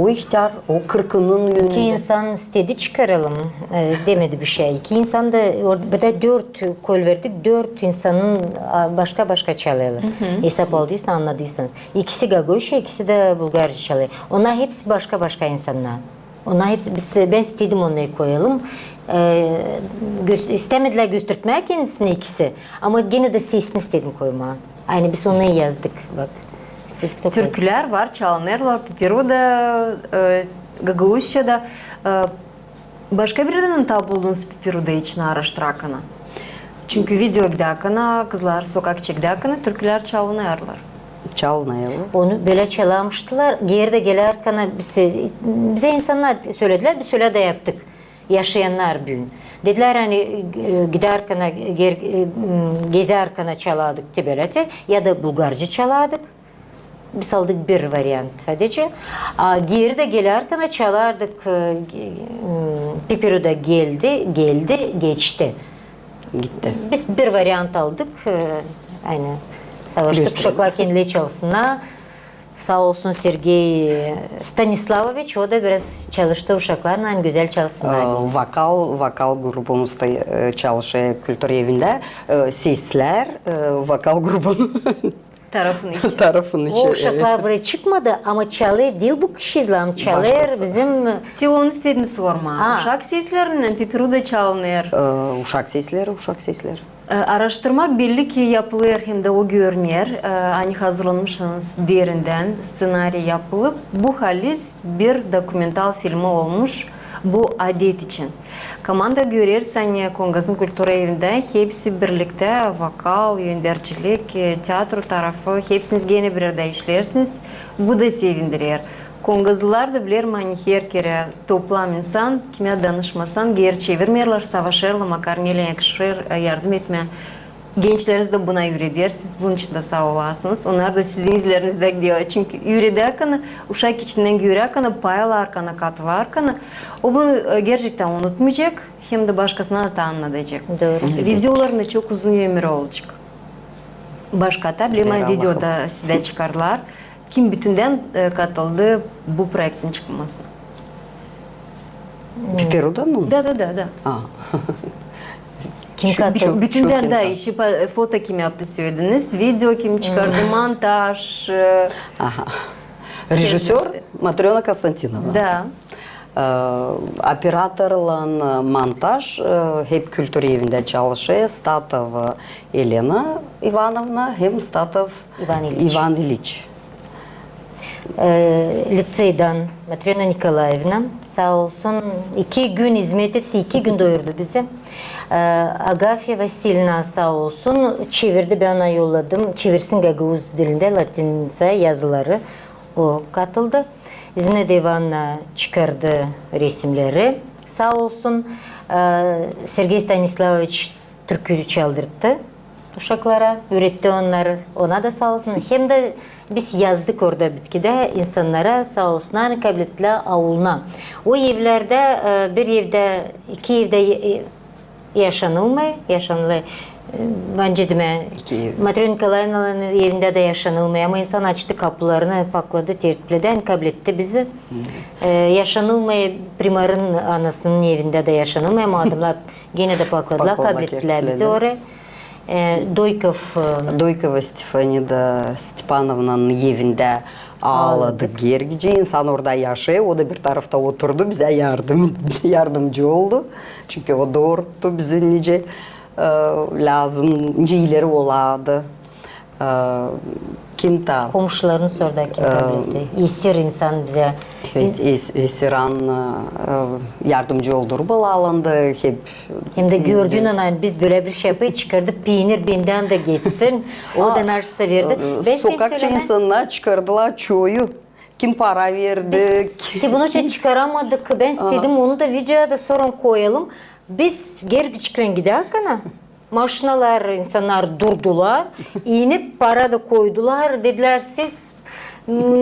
O ihtär, o kırkının önündä. İki insan istedi çıkaralım, e, demedi bir şey. İki insan da, or-, burada dört kol verdik, dört insanın, a, başka-başka çalêrlar. Esap aldıysan, annadıysanız. İkisi gagauzça, ikisi dä bulgarca çalêr. Onnar hepsi başka-başka insannar. Onnar hepsi, biz, bän istedim onnarı koyalım. E, gös-, istämedilär göstermää kendisini ikisi. Ama genä dä sesini istedim koymaa. Ani biz onu yazdık, bak. İstedik dä koyduk. Türkülär var, çalınêrlar, Pipiruda, e, gagauzça da. E, başka bir erdän taa buldunuz Pipiruda için aaraştırakana? Çünkü video gidäkana, kızlar sokak çektäkana türkülär çalınêrlar. Çalınêrlar. Onu bölä çalamıştılar, geeri dä gelärkana bize, bize insannar söledilär, biz ölä dä yaptık. Yaşayannar büün. Dedilär, ani, e, gidärkana, ger-, e, m, gezärkana çaladık te bölä te, ya da bulgarca çaladık. Biz aldık bir variant sadece. A geeri dä gelärkana çalardık, e, ge-, m, Pipiruda geldi, geldi, geçti. Gitti. Biz bir variant aldık, e, ani savaştık, uşaklar kendileri çalsınnar. Saa olsun Sergey Stanislavoviç, o da biraz çalıştı uşaklarlan, ani gözäl çalsınnar. E, vokal, vokal grubamız da, e, çalışêr kultura evindä. E, seslär, e, vokal grubanın tarafın içi. Tarafın içi, o uşaklar buraya çıkmadı, ama çalêr diil bu kişi izlän, çalêr bizim. Te onu istedim sormaa. Uşak seslerindän Pipiruda çalınêr. E, uşak sesleri, uşak sesleri. E, aaraştırmak belli ki yapılêr hem dä o görüner, e, ani hazırlanmışsınız derindän, stsenariy yapılıp, bu haliz bir dokumental filmi olmuş bu adet için. Komanda görer, ani Kongazın kultura evindä hepsi birliktä, vokal, öndercilik, e, teatro tarafı, hepsiniz genä bir erdä işleersiniz, bu da sevindirer. Kongazlılar da biler, ani her kerä toplam insan, kimä danışmasan, geeri çevirmeerlär, savaşêrlar, makar neylän yakışêr, e, yardım etmää. Gençlerinizi dä buna üüredersiniz, bunun için dä saa olasınız. Onnar da sizin izlerinizdä giderlär. Çünkü üüredärkana, uşak içindän göräkana, paylarkana, katêrkana, o bunu, e, gerçektän unutmayacek, hem dä başkasına da taa annadacek. Dooru. Videoların da çok uzun ömürü olacek. Başka taa bilemeyim, videoda sizä çıkardılar. Kim bütündän, e, katıldı bu proektin çıkmasına? Pipiruda mı? Da, da, da, da. A. Çünkü bütün çok insan. Işi foto kim yaptı, sölediniz, video kim çıkardı, montaj. Aha. Rejissör Matröna Konstantinovna. Da. Operatorlan montaj hep Kültür evindä çalışêr Statov Elena İvanovna hem Statov İvan İliç. İvan İliç. Liţeydän Matröna Nikolaevna saa olsun, iki gün izmet etti, iki gün doyurdu bizi. Agafya Vasilyevna saa olsun, çevirdi, bän ona yolladım, çevirsin gagauz dilindä, latinca yazıları, o katıldı. Zinaida İvanovna çıkardı resimneri, saa olsun. Sergey Stanislavoviç türkü çaldırttı uşaklara, üüretti onnarı, ona da saa olsun. Hem dä biz yazdık orada bitkidä insannara, saa olsunnar, kablettilär auluna. O evlerdä, bir evdä, iki evdä yaşanılmêêr, yaşanılêr, bence demää, Matröna Nikolaevnanın evindä dä yaşanılmêêr, ama insan açtı kapularını, pakladı, tertipledi, ani kabletti bizi. Yaşanılmêêr, primarın anasının evindä dä yaşanılmêêr, ama adamnar genä dä pakladılar, kablettilär bizi oraya. Doykov. Doykova Stefanida Stepanovnanın evindä aaladık. Gerçi insan orada yaşêêr, o da bir tarafta oturdu, bizä yardım, yardımcı oldu. Çünkü o dooruttu bizi nicä lääzım, nicä ileri olaadı. Kim taa? Komşularınız orada kim kabletti? Esir insan bizä. Evet, esir an yardımcı oldu Rubalı alanda hep. Hem dä gördüün, ana, biz bölä bir şey yapêrız, çıkardı piinir, bendän dä geçsin. O da naşısa verdi. Sokakta insannar çıkardılar çoyu. Kim para verdi. Biz te bunu te çıkaramadık. Bän istedim onu da videoya da sora koyalım. Biz Gergiçkilän gidärkän, maşinalar, insannar durdular, inip para da koydular. Dedilär, siz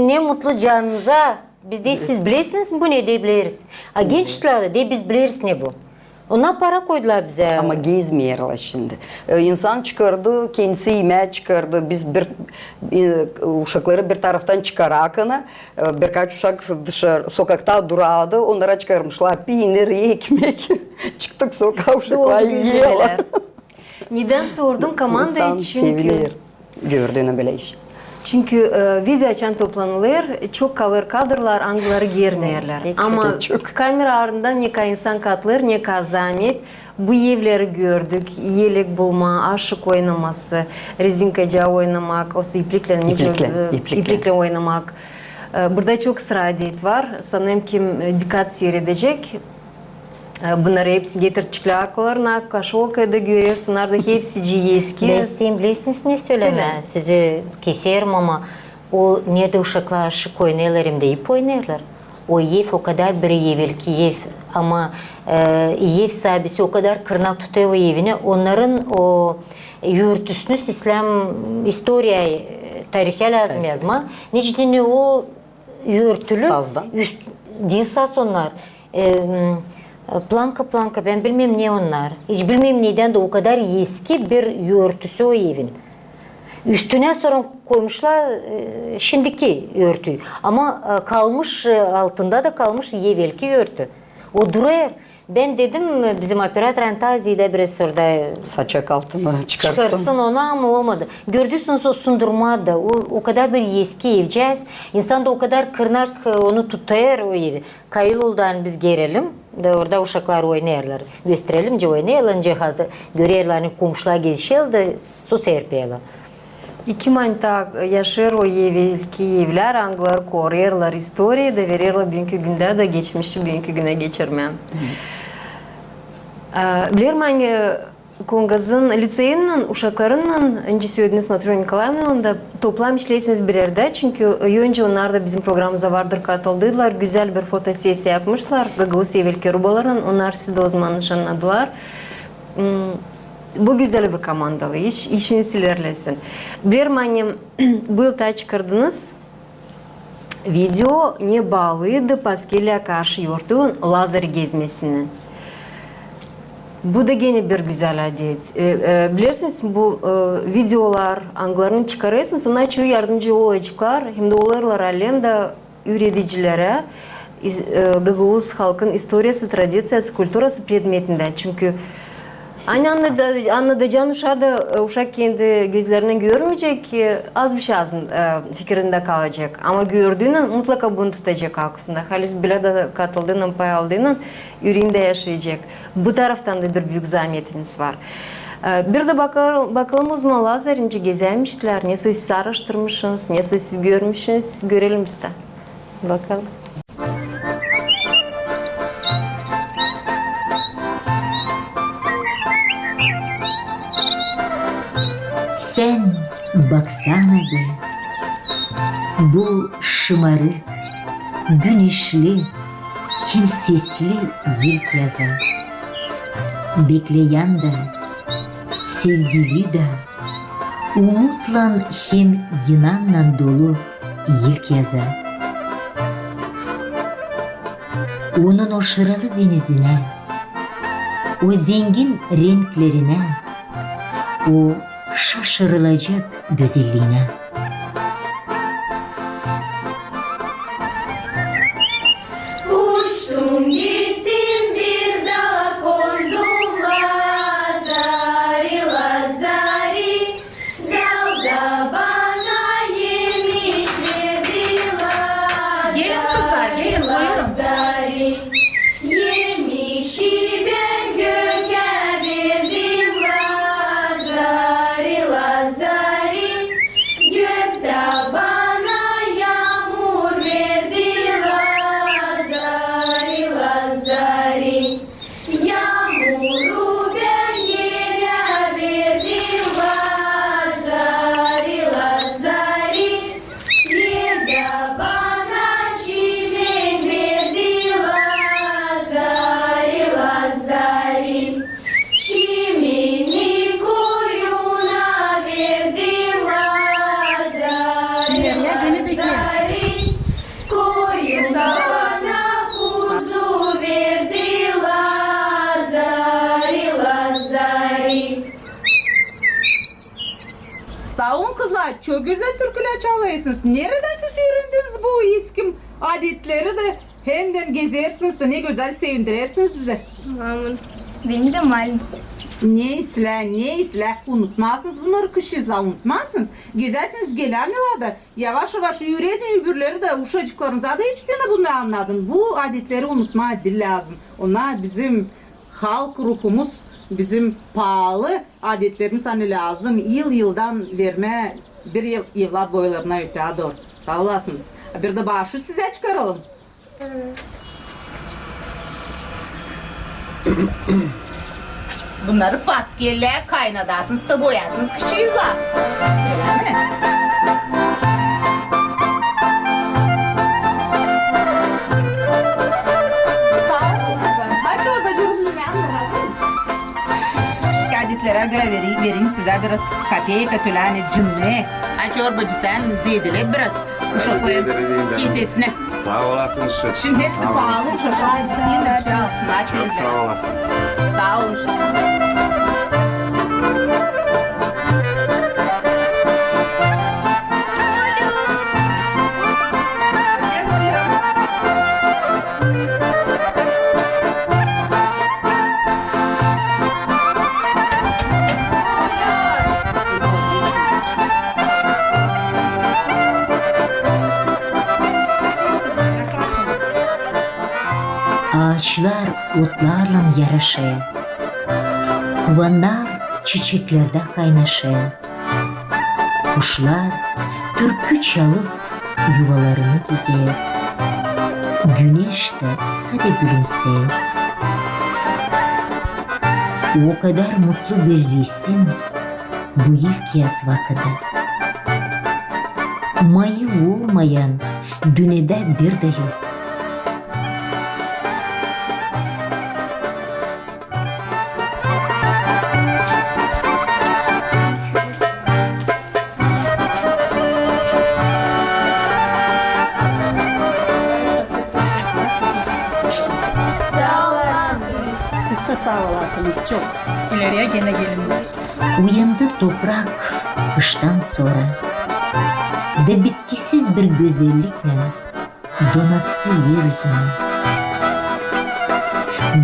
ne mutlu canınıza. Biz, deer, siz bilersiniz mi bu ne? Deer, bileriz. A gençlär dä, deer, biz bileriz ne bu. Onnar para koydular bizä. Ama gezmeerlär şindi. İnsan çıkardı, kendisi imää çıkardı. Biz bir, uşakları bir taraftan çıkararkana, birkaç uşak dışarı, sokakta durardı, onnara çıkarmışlar piinir, ekmek. Çıktık sokaa, uşaklar iyerlär. Nedän sordum komandayı, çünkü... İnsan seviner gördüünä bölä iş. Çünkü video açan toplanılêr, çok kalêr kadrlar, angıları görmeerlär. Ama kamera ardından ne ka insan katılêr, ne ka zaamet. Bu evleri gördük, elek bulmaa, aşık oynaması, rezinkacaa oynamak, osa ipliklän, ipliklän oynamak. Burada çok sıra adet var. Sanêrım, kim dikkat siiredecek, bunnarı hepsi getirteceklär akıllarına, Kaşokayı da göreriz, onnar da hepsicii eski. Bän isteerim, bilersiniz ne sölemää? Sizi keserim, ama o neredä uşaklar aşık oynêêrlar hem dä ip oynêêrlar. O ev o kadar bir evelki ev, ama ev saabisi o kadar kırnak tutêr o evini, onnarın o örtüsünü islää istoriya, tarihä lääzım yazmaa. Neçin o örtülü üst, diil saz onnar, planka, planka, bän bilmeerim ne onnar. Hiç bilmeerim, nedän dä o kadar eski bir örtüsü o evin. Üstünä sora koymuşlar şindiki örtüyü. Ama kalmış, altında da kalmış evelki örtü. O durêr. Bän dedim bizim operatora, ani taa ziyedä biraz orada saçak altına çıkarsın onu, ama olmadı. Gördüyseniz, o sundurma da, o kadar bir eski evcääz. İnsan da o kadar kırnak onu tutêr o evi. Kayıl oldu, ani biz gerelim da orada uşaklar oynêêrlar. Gösterelim, nicä oynêêrlar, nicä hazır, görerlär, ani komşular gezişerlär da su serpeerlär. İki manita yaşêêr o evelki evlär, angıları koruyêrlar istoriyayı da vererlär büünkü gündä da, geçmişi büünkü günä geçirmää. Bilerim, ani Kongazın liţeyinnän, uşaklarınnan, nicä sölediniz, Matröna Nikolaevnanın da toplam işleersiniz bir erdä, çünkü öncä onnar da bizim programamıza vardır katıldılar, gözäl bir fotosesiya yapmışlar gagauz evelki rubalarınnan, onnar sizi dä o zaman nışannadılar. Bu gözäl bir komandalı iş, işiniz ilerlesin. Bilerim, ani bu yıl taa çıkardınız video, ne baalıydı Paskelä karşı örtüyün Lazarı gezmesinnän. Bu da genä bir gözäl adet. Bilersiniz, bu videolar, angılarını çıkarêrsınız, onnar çoyu yardımcı olaceklar, hem dä olêrlar alem da üüredicilerä gagauz halkın istoriyası, tradiţiyası, kulturası predmetindä. Çünkü Ani annada-, annadacaan uşaa da, e, uşak kendi gözlerinnän görmeyecek, e, az bir şey azın, e, fikirindä kalacek. Ama gördüünän mutlaka bunu tutacek aklısında. Halis bilä dä katıldıınnan, pay aldıınnan üreendä yaşayacek. Bu taraftan da bir büük zaametiniz var. E, bir dä bakal-, bakalım o zaman Lazarinçä, gezäymişlär, ne söz siz aaraştırmışınız, ne söz siz görmüşünüz, görelim biz dä. Bakalım. Sän baksana be, bu şımarı, güneşli, kimsesli ilk yaza. Bekleyän dä, sevgili dä, umutlan hem inannan dolu ilk yaza. Onun o şıralı denizinä, o zengin renklerinä, o şaşırılacek gözelliinä. Uçtum, gittim, bir dala kondum, lazari, lazari. Dalda bana yemiş verdi, lazari, lazari. Yemişi bän gökä verdim, lazari, lazari. Gök dä bana yaamur verdi, lazari, lazari. Yaamuru bän erä verdim, lazari, lazari. Er dä bana çimen verdi, lazari, lazari. Çimeni koyuna verdim, lazari, lazari. Koyun bana kuzu verdi, lazari, lazari. Saa olun, kızlar, çok gözäl türkülär çalêrsınız. Neredä siz üürendiniz bu eski adetleri dä hem dä gezersiniz dä ne gözäl sevindirersiniz bizi? Mamun. Benim dä malum. Neysä, neysä, unutmazsınız bunnarı, kızçıızlar, unutmazsınız. Gezärsiniz gelän yıla da, yavaş-yavaş üüredin öbürleri dä, uşacıklarınıza da iştä bunu annadın. Bu adetleri unutmaa diil lääzım. Onnar bizim halk ruhumuz, bizim paalı adetlerimiz, ani lääzım yıl-yıldan vermää bir ev-, evlat boylarına ötää dooru. Saa olasınız. Bir dä baaşı sizä çıkaralım. Bunnarı pastelä kaynadasınız da boyasınız, kızçıızlar. Öyle mi? Saa olun. Aç çorbacı, ruhum, ne hazır? Adetlerä görä vereyim, vereyim sizä biraz kapeyka, tölä ani cümlä. Aç çorbacı, sän zeedelet biraz uşakların kesesinä. Saa olasın, uşak. Şindi hepsi paalı, uşaklar. Saa olasın. Çok saa olasın. Saa olun. Aaçlar otlarlan yaraşêr, kuvannar çiçeklerdä kaynaşêr. Kuşlar türkü çalıp yuvalarını düzer, güneş dä sade gülümseer. O kadar mutlu bir resim bu ilk yaz vakıdı. Mayı olmayan dünnedä bir dä yok. Saa olasınız. Siz dä saa olasınız çok. İleriyä genä geliniz. Uyandı toprak kıştan sora. Da bitkisiz bir gözelliklän donattı er üzünü.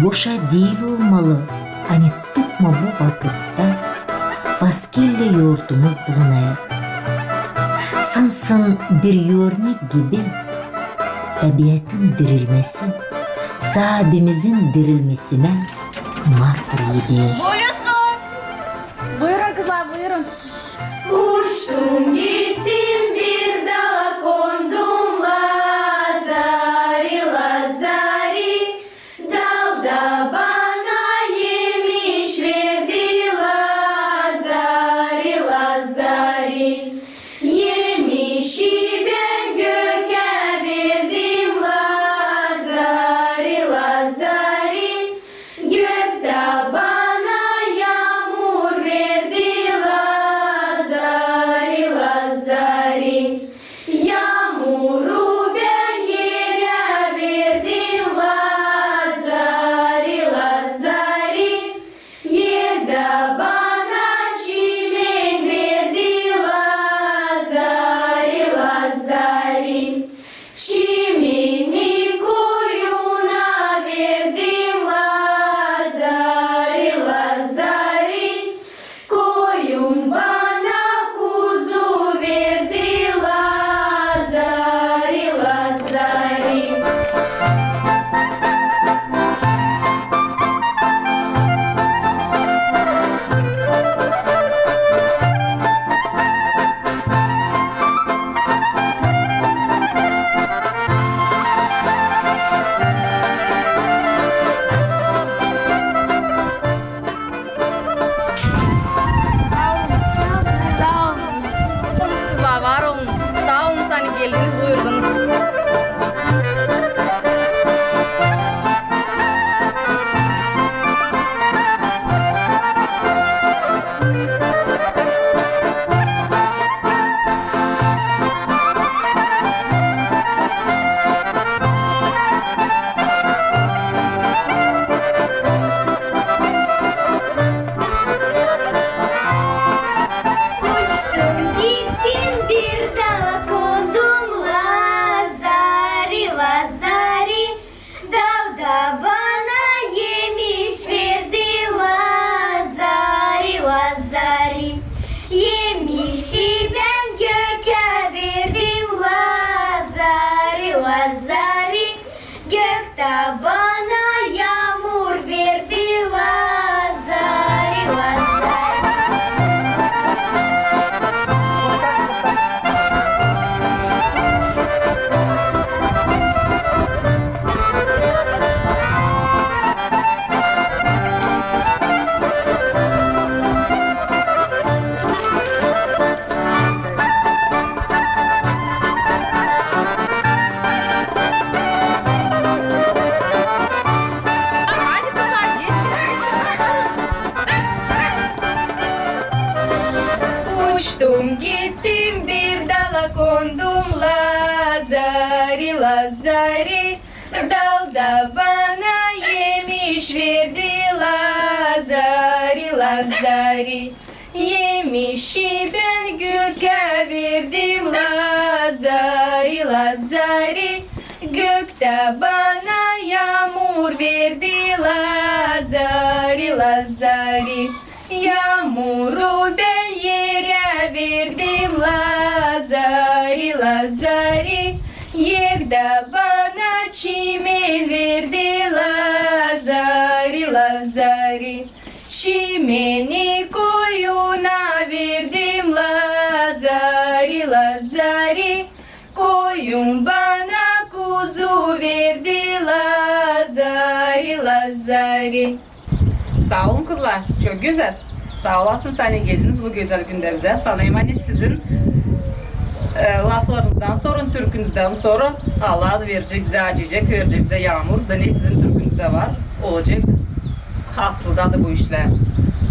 Boşa diil olmalı, ani tup Ama bu vakıtta paskellä yortumuz bulunêr. Sansın bir örnek gibi tabiatın dirilmesi saabimizin dirilmesinä marpur eder. Buyurun, kızlar, buyurun. Uçtum gittim, bir dala kondum, lazari, lazari. Dalda bana yemiş verdi, lazari, lazari. Yemişi bän gökä verdim, lazari, lazari. Gök da bana yaamur verdi, lazari, lazari. Yaamuru bän erä verdim, lazari, lazari. Er da bana çimen verdi, lazari, lazari. Çimeni koyuna verdim, lazari, lazari. Koyun bana kuzu verdi, lazari, lazari. Saa olunuz. Saa olunuz. Saa olunuz, kızlar, var olunuz. Saa olunuz, ani geldiniz, buyurdunuz. Uçtum gittim, bir dala kondum, lazari, lazari. Dal da bana yemiş verdi, lazari, lazari. Yemişi bän gökä verdim, lazari, lazari. Gök da bana yaamur verdi, lazari, lazari. Hadi kızlar, geçin, geçin. Uçtum gittim, bir dala kondum, lazari, lazari. Dal da bana yemiş verdi, lazari, lazari. Yemişi bän gökä verdim, lazari, lazari. Gök da bana yaamur verdi, lazari, lazari. Yaamuru bän erä verdim, lazari, lazari. Er da bana çimen verdi, lazari, lazari. Çimeni koyuna verdim, lazari, lazari. Koyun bana kuzu verdi, lazari, lazari. Saa olun, kızlar, çok gözäl. Saa olasınız, ani geldiniz bu gözäl gündä bizä. Sanêrım, ani sizin, e, laflarınızdan sora, türkünüzdän sora Allah verecek bizä, acıyacek, verecek bizä yaamur. Da ne sizin türkünüzdä var, olacek. Haslı da bu işlär.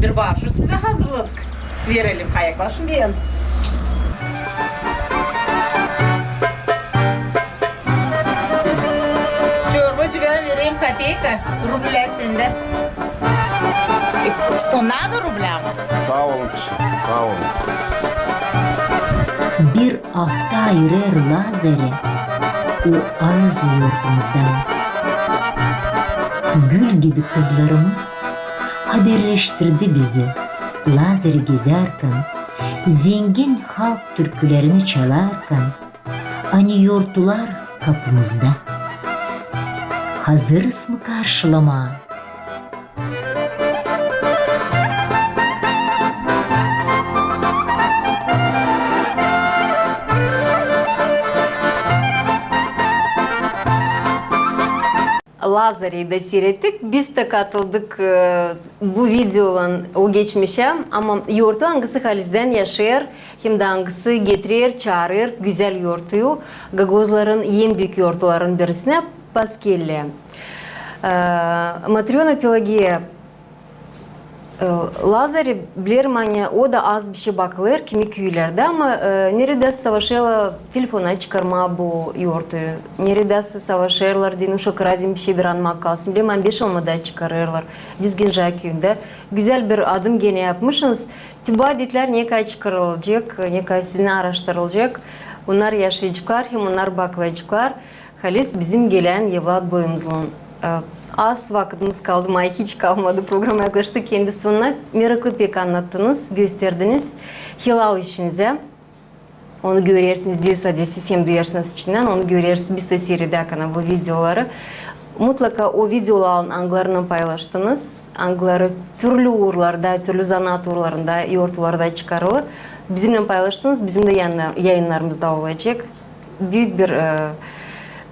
Bir barışır sizä hazırladık. Verelim, hayaklaşın bir yan. Çorbacı, bän vereyim kapeyka, rublä sendä. O nadı rublä mı? Saa olun, kızlar, saa olun. Bir afta ayırêr Lazarı o auzlu yortumuzdan. Gül gibi kızlarımız Haberleştirdi bizi Lazari gezärkän, zengin halk türkülerini çalarkan, ani yortular kapumuzda. Hazırız mı karşılamaa? Lazariyi dä siirettik, biz dä katıldık, e, bu videoylan o geçmişä, ama yortu, angısı halizdän yaşêêr, hem dä angısı getirer, çaarêr gözäl yortuyu, gagauzların en büük yortuların birisinä, Paskelleyä. E, Matröna, Pelageya, e, Lazari, bilerim, ani o da az bişey bakılêr kimi küülerdä, ama, e, neredäsä savaşêrlar telefona çıkarmaa bu yortuyu, neredäsä savaşêrlar deyni uşaklara deyni bişey bir anmak kalsın. Bilerim, ani Beşalmada çıkarêrlar, Dizginjak küüyündä. Gözäl bir adım genä yapmışınız. Tüübä deetlär, ne kadar çıkarılacek, ne kadar sizinnän aaraştırılacek. Onnar yaşayaceklar hem onnar bakılaceklar. Halis bizim gelän evlat boyumuzlan. E, az vakıdımız kaldı, ama hiç kalmadı. Programa yaklaştık kendi sonuna. Meraklı pek annattınız, gösterdiniz hilal işinizä. Onu görersiniz, diil sade siz, hem duyarsınız içindän, onu görersiniz, biz dä siiredärkän bu videoları. Mutlaka o videoların, angılarını paylaştınız, angıları türlü uurlarda, türlü zanaat uurlarında, yortularda çıkarılı. Bizimnän paylaştınız, bizim dä yayınnar-, yayınnarımızda olacek. Büük bir, e,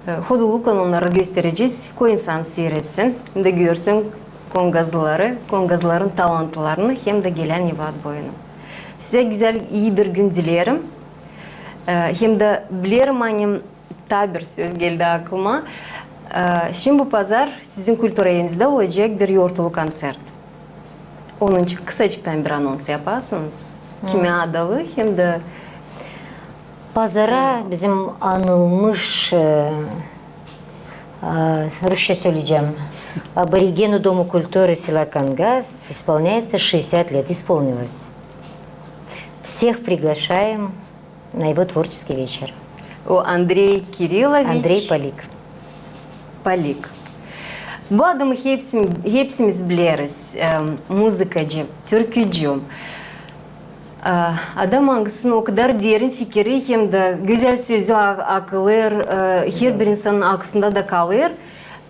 e, hodulluklan onnarı gösterecez, ko insan siiretsin, hem dä görsün kongazlıları, kongazlıların talantlarını hem dä gelän evlat boyunu. Sizä gözäl, ii bir gün dileerim. E, hem dä bilerim, ani taa bir söz geldi aklıma. E, şindi bu pazar sizin kultura evinizdä olacek bir yortulu koncert. Onun için kısaçıktan bir anons yapasınız. Kimä adalı hem dä... Pazara bizim anılmış, e, e, rusça söleyecäm, аборигену Дому культуры села Кангас исполняется шестьдесят лет, исполнилось. Всех приглашаем на его творческий вечер. O Andrey Kiriloviç. Andrey Polik. Polik. Bu adamı hepsi-, hepsimiz bileriz. E, muzıkacı, türkücü. E, adam, angısının o kadar derin fikiri hem dä gözäl sözü a-, akılêr, e, herbir insanın akısında da kalêr.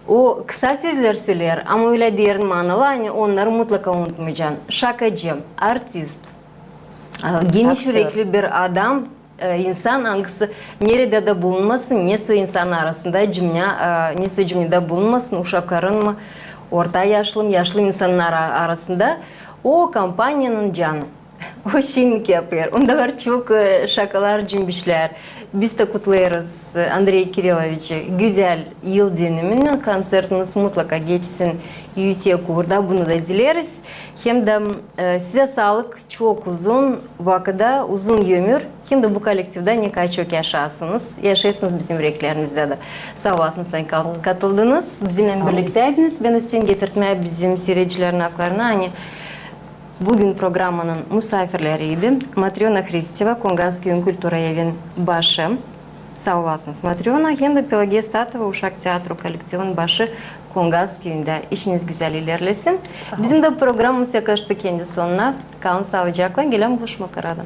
O kısa sözlär söleer, ama ölä derin manalı, ani onnarı mutlaka unutmayacan. Şakacı, artist, e, geniş ürekli bir adam, e, insan, angısı neredä dä bulunmasın, nesoy insanın arasında cümlä, e, nesoy cümledä bulunmasın, uşakların mı, orta yaşlı mı, yaşlı insanın ara-, arasında, o kompaniyanın canı. O şennik yapêr. Onda var çok, e, şakalar, cümbüşlär. Biz dä kutlêêrız, e, Andrey Kiriloviçi gözäl yıldönümünän. Konsertiniz mutlaka geçsin üüsek uurda, bunu da dileriz. Hem dä, e, sizä saalık, çok uzun vakıda, uzun ömür, hem dä bu kolektivdä ne kadar çok yaşasınız, yaşayasınız bizim üreklerimizde dä. Saa olasınız, ani kal-, katıldınız, bizimnän birliktäydiniz. Bän isteerim getirtmää bizim siiredicilerin aklarına, ani bugün programanın musaafirleriydi Matröna Hristeva, Kongaz küüyün kultura evin başı. Saa olasınız, Matröna, hem dä Pelageya Statova, uşak teatru kolektivin başı Kongaz küüyündä. İşiniz gözäl ilerlesin. Saa olun. Bizim dä programamız yaklaştı kendi sonuna. Kalın saalıcaklan, gelän buluşmakaradan.